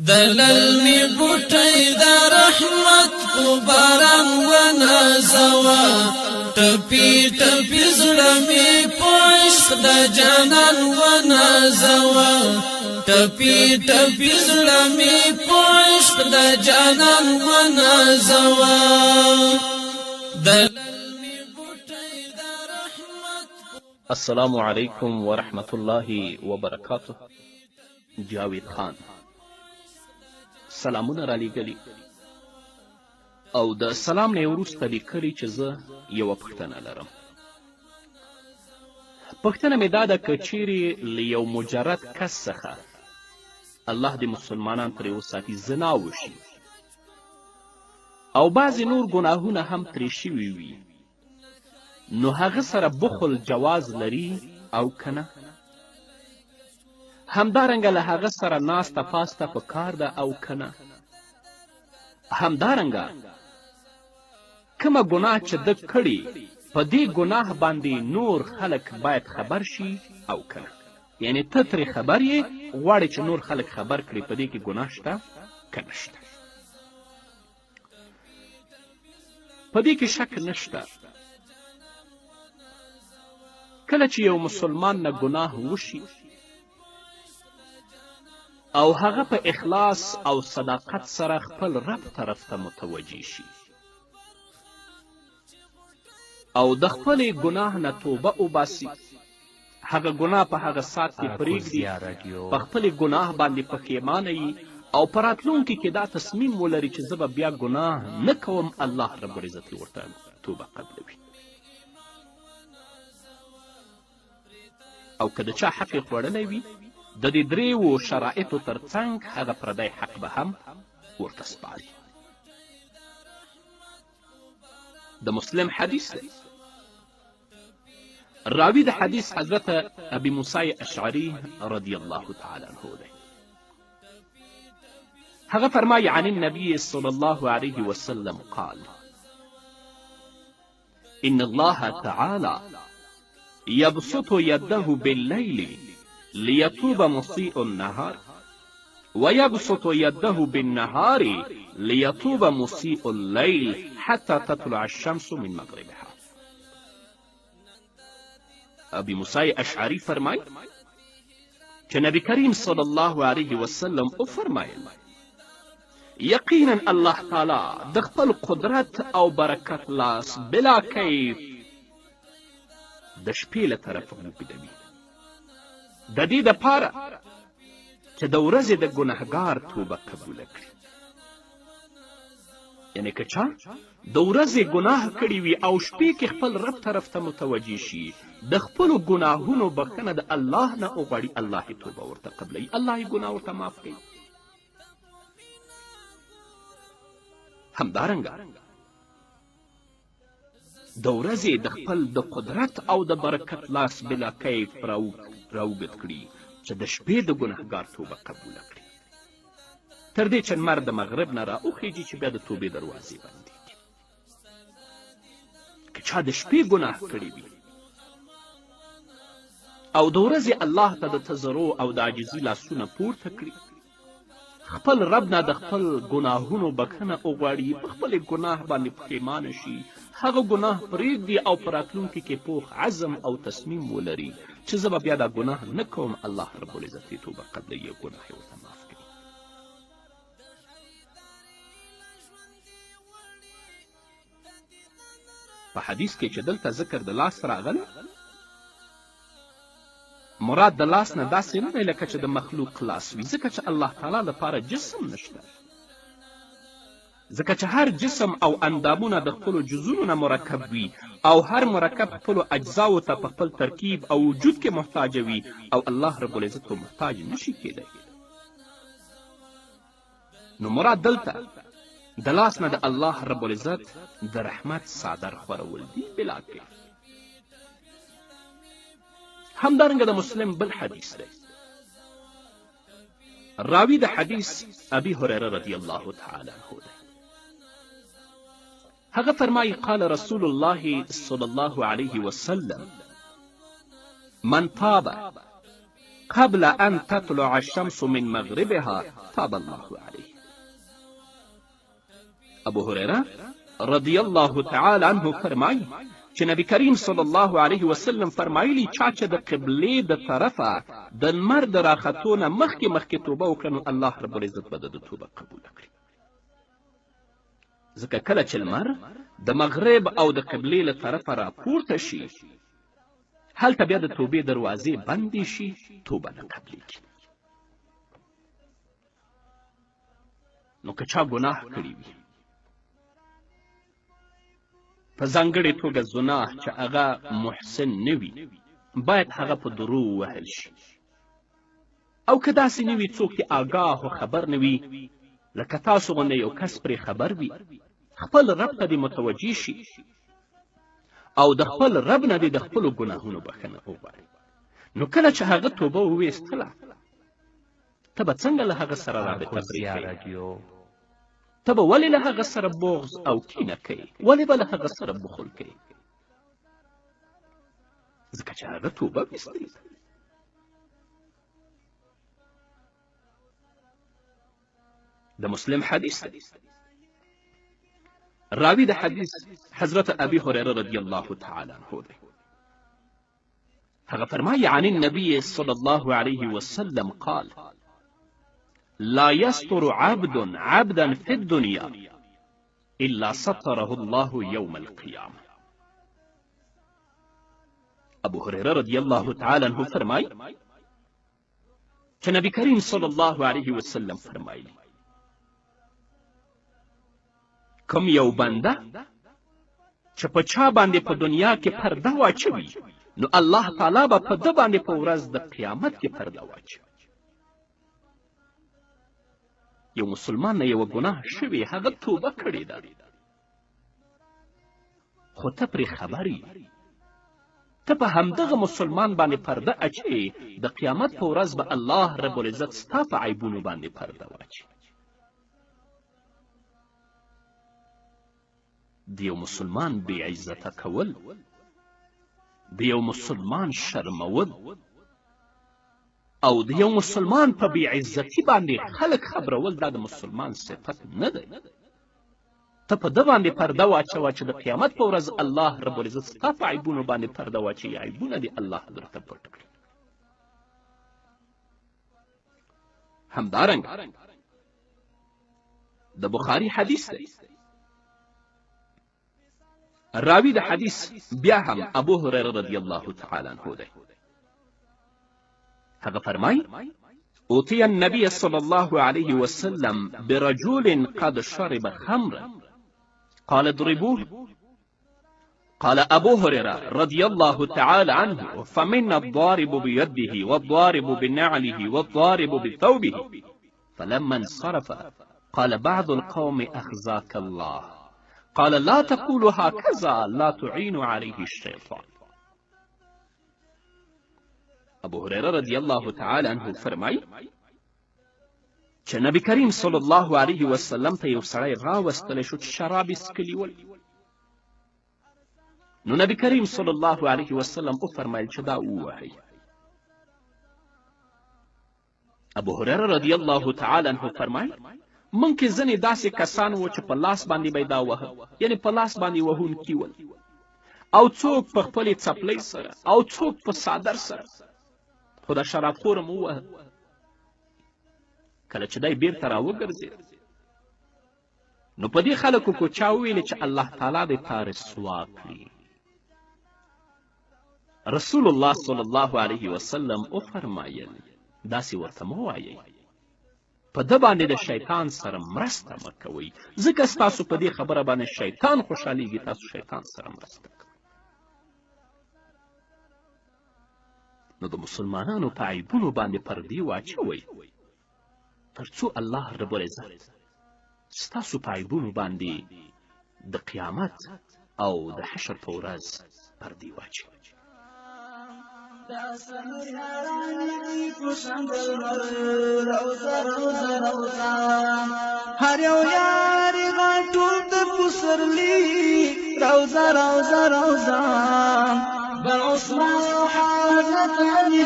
د للمې بوټی د رحمت په باران ونازوه، ټپي ټپي زړه مې په عشق د جانان ونازوه، ټپي ټپي زړه مې په عشق د جانان ونازوه. د للمې بوټی د رحمت. السلام علیکم ورحمت الله وبرکاته. جاوید خان سلامونه رالیږلي او د سلام نه یې وروسته لیکلي چې زه یوه پوښتنه لرم. پوښتنه مې دا ده که چیرې له یو مجرد کس څخه، الله دې مسلمانان ترې وساتي، زنا وشي او بعضې نور ګناهونه هم ترې شوي وي، نو هغه سره بخل جواز لري او که نه؟ همدارنګه له هغه سره ناسته پاسته په کار ده او که نه؟ همدارنګه کومه ګناه چې ده کړې، په دې ګناه باندې نور خلک باید خبر شي او که نه؟ یعنې ته ترې خبر یې، غواړې چې نور خلک خبر کړې، په دې کې ګناه شته که نشته؟ په دې کې شک نشته کله چې یو مسلمان نه ګناه وشي او هغه په اخلاص او صداقت سره خپل رب طرف ته متوجه شي او د خپلې ګناه نه توبه وباسي، هغه ګناه په هغه ساعت کې پرېږدي، په خپلې ګناه باندې پښیمانه یي او په راتلونکي کې دا تصمیم ولري چې زه به بیا ګناه نه کوم، الله رب العزت یې ورته توبه قبلوي. او که د چا حق یې خوړلی وي، د دې درېیو شرایطو تر څنګ هغه پردی حق به هم ورته سپاري. د مسلم حدیث دی، راوی د حدیث حضرت ابي موسی اشعري رضی الله تعالی عنه دی. هغه فرمایي عن النبي صلی الله علیه وسلم قال: إن الله تعالى يبسط يده بالليل ليتوب مسيء النهار ويبسط يده بالنهار ليتوب مسيء الليل حتى تطلع الشمس من مغربها. ابي موسی اشعري فرمای چې نبی کریم صلی الله علیه وسلم وفرمایل: یقینا الله تعالی د خپل قدرت او برکت لاس بلا کیف د شپې له طرفه اوږدوي، د دې دپاره چې د ورځې د ګناهګار توبه قبوله کړي. یعنې که چا د ورځې ګناه کړې وي او شپې کې خپل رب طرف ته متوجه شي، د خپلو ګناهونو بښنه د الله نه وغواړي، الله یې توبه ورته قبلوي، الله یې ګناه ورته معاف کوي. همدارنګه د ورځې د خپل د قدرت او د برکت لاس بلا کیف راوږد کړي چې د شپې د ګناهګار توبه قبوله کړي، تر دې چې لمر د مغرب نه راوخیږي چې بیا د توبې دروازې بندیږي. که چا د شپې ګناه کړې وي او د ورځې الله ته د تضرع او د عاجزي لاسونه پورته کړي، خپل رب نه د خپل ګناهونو بښنه وغواړي، په خپلې ګناه باندې پښیمانه شي، هغه ګناه پرېږدي او په راتلونکي کې پوخ عزم او تصمیم ولري چې زه به بیا دا ګناه نه کوم، الله رب العزت یې توبه قبلوي او ګناه یې ورته معاف کوي. په حدیث کې چې دلته ذکر د لاس راغلی، مراد د لاس نه داسې نه دی لکه چې د مخلوق لاس وي، ځکه چې الله تعالی لپاره جسم نشته، ځکه چې هر جسم او اندامونه د خپلو جزونو نه مرکب وي او هر مرکب خپلو اجزاو ته په خپل ترکیب او وجود کې محتاج وي، او الله رب العزت خو محتاج نشي کیدی. نو مراد دلته د لاس نه د الله رب العزت د رحمت څادر خورول دي بلا کیف. همدارنګه د مسلم بل حدیث دی، راوی د حدیث ابي هریره رضی الله تعالی عنه دی، هغه فرمایي: قال رسول الله صلی الله علیه وسلم: من تاب قبل ان تطلع الشمس من مغربها تاب الله عليه. ابو هریره رضی الله تعالی عنه فرمایي چې نبی کریم صلی الله علیه وسلم فرمایلي چا چې د قبلې د طرفه د لمر د راختو نه مخکې مخکې توبه وکړه نو الله رب العزت به د ده توبه قبوله کړي. ځکه کله چې لمر د مغرب او د قبلې له طرفه راپورته شي هلته بیا د توبې دروازې بندې شي، توبه نه قبلیږي. نو که چا ګناه کړې وي، په ځانګړې توګه زناه چې هغه محسن نه وي، باید هغه په درو ووهل شي. او که داسې نه وي، څوک یې آګاه او خبر نه وي، لکه تاسو غوندې یو کس پرې خبر وي، خپل رب ته دې متوجه شي او د خپل رب نه دې د خپلو ګناهونو بښنه وغواړي. نو کله چې هغه توبه وویستله، ته به څنګه له هغه سره رابطه پرې کوې؟ ته به ولې له هغه سره بغض او کینه کوې؟ ولې به له هغه سره بخل کوې؟ ځکه چې هغه توبه ویستلې ده. د مسلم حدیث دی، راوی د حدیث حضرت ابي هريره رضی الله تعالی عنه دی. هغه فرمایي عن النبي صلى الله عليه وسلم قال: لا يستر عبد عبدا في الدنيا إلا ستره الله يوم القيامة. ابو هريره رضی الله تعالی عنه فرمایي چې نبی کریم صلی الله علیه وسلم فرمایلی کوم یو بنده چې په چا باندې په دنیا کې پرده واچوي نو الله تعالی به په ده باندې په ورځ د قیامت کې پرده واچوي. یو مسلمان نه یوه ګناه شوې، هغه توبه کړې ده، خو ته پرې خبر یې، ته په همدغه مسلمان باندې پرده اچوې، د قیامت په ورځ به الله رب العزت ستا په عیبونو باندې پرده واچوي. د یو مسلمان بې عزته کول، د یو مسلمان شرمول او د یو مسلمان په بې عزتي باندې خلک خبرول، دا د مسلمان صفت نه دی. ته په ده باندې پرده واچوه چې د قیامت په ورځ الله رب العزت ستا په عیبونو باندې پرده واچوي، عیبونه دې الله درته پټ کړي. همدارنګه د بخاري حدیث دی، راوی د حدیث بیا هم ابو هریره رضی الله تعالی عنه دی. هغه فرمایي أوتي النبي صلى الله عليه وسلم برجل قد شرب خمرا قال اضربوه. قال أبو هريرة رضي الله تعالى عنه: فمنا الضارب بيده والضارب بنعله والضارب بثوبه. فلما انصرف قال بعض القوم: أخزاك الله. قال: لا تقولوا هكذا، لا تعين عليه الشيطان. ابو هریره رضی الله تعالی عنه فرمایي چې نبی کریم صلی الله علیه وسلم ته یو سړی راوستلی شو چې شراب یې څکلي ول. نو نبی کریم صلی الله علیه وسلم وفرمیل چې دا ووهئ. ابو هریره رضی الله تعالی عنه فرمایي موږ کې ځینې داسې کسان وو چې په لاس باندې به یې دا وهه، یعنې په لاس باندې وهونکي ول، او څوک په خپلې څپلۍ سره او څوک په څادر سره، خو دا شرابخوره مو ووهه. کله چې دی بیرته راوګرځېد نو په دې خلکو کو چا وویلې چې الله تعالی دې تا رسوا کړي. رسول الله صلی الله علیه وسلم وفرمایل داسې ورته مه وایئ، په ده باندې د شیطان سره مرسته مه کوئ، ځکه ستاسو په دې خبره باندې شیطان خوشحالیږي، تاسو شیطان سره مرسته کوئ. نو د مسلمانانو په عیبونو باندې پردې واچوئ تر څو الله رب العزت ستاسو په عیبونو باندې د قیامت او د حشر په ورځ پردې واچوي. هر یو یار غاټول د پسرلی روزه روزه روزه بل عثمان حضرت علی.